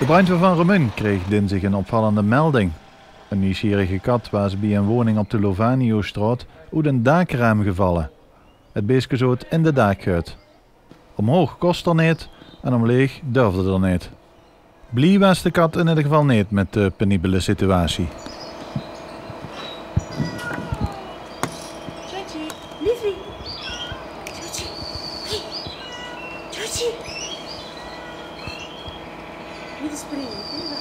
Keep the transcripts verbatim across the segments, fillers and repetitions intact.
De brandjwaer van Remunj kreeg dinsdig 'n opvallende melding. 'n Nuujsjierige kat waas bie 'n woning op de Lovaniusstraot oet 'n daakraam gevalle. 't Beeske zoot in de daakgoot. Omhoog kós 'r neet en omleeg durfde 'r neet. Blie waas de kat in eder geval neet mit de penibele situatie. Georgie, liefie. Georgie, hey. Georgie. Neet springe, kom maar.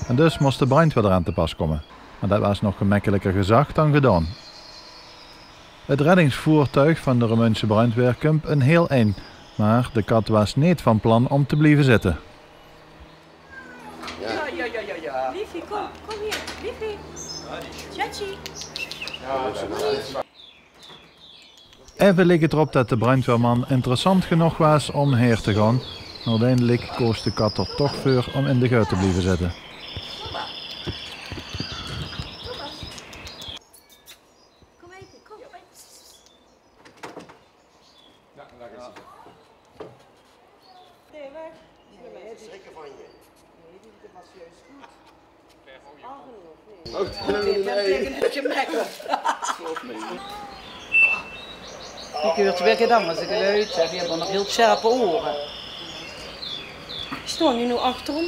En dus mós de brandjwaer d'raan te pas kómme. Mer det waas nog gemekkeliker gezag dan gedaon. 't Reddingsvoertuig van de Remunjse brandjwaer kump 'n hiel ind, mer de kat waas neet van plan om te blieve zitte. Ja, ja, ja, ja, ja. Liefie, kom, kom hier. Liefie. Georgie. Eve leek 't d'rop det de brandjwaerman interessant genóg waas om haer te gaon, mer oeteindelik koos de kat d'r toch veur om in de goot te blieve zitte. Kom eve, kom. Nee, weg. Schrikken van je. Nee, die was juist goed. Oh, die hebben tegen het gemekkerd. Die keurt weer gedaan, maar ze geluid, hè. Die hebben nog heel scherpe oren. Die staan nu nog achterom.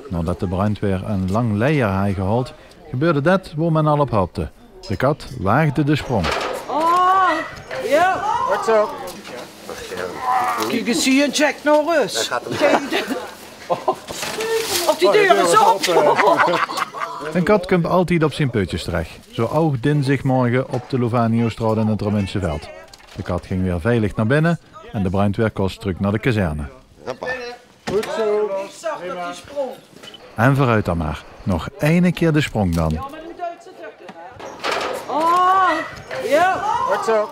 Naodet de brandjwaer 'n lang leier haaj gehaold, gebeurde det woe me al op hoopde. De kat waagde de sprong. Oh, ja. Goed zo. Kiek eens hier, check nog eens. Of die deur is op. 'n Kat kump altied op zien peutjes terech. Zoe ouch dinsdigmorge op de Lovaniusstraot in 't Remunjse Veld. De kat ging weer veilig nao binne en de brandjwaer koos trök nao de kazerne. Hoppa. Goed zo. Ik zag dat die sprong. En veuroet dan mer. Nog eine kier de sprong dan. Oh, ja. Goed zo.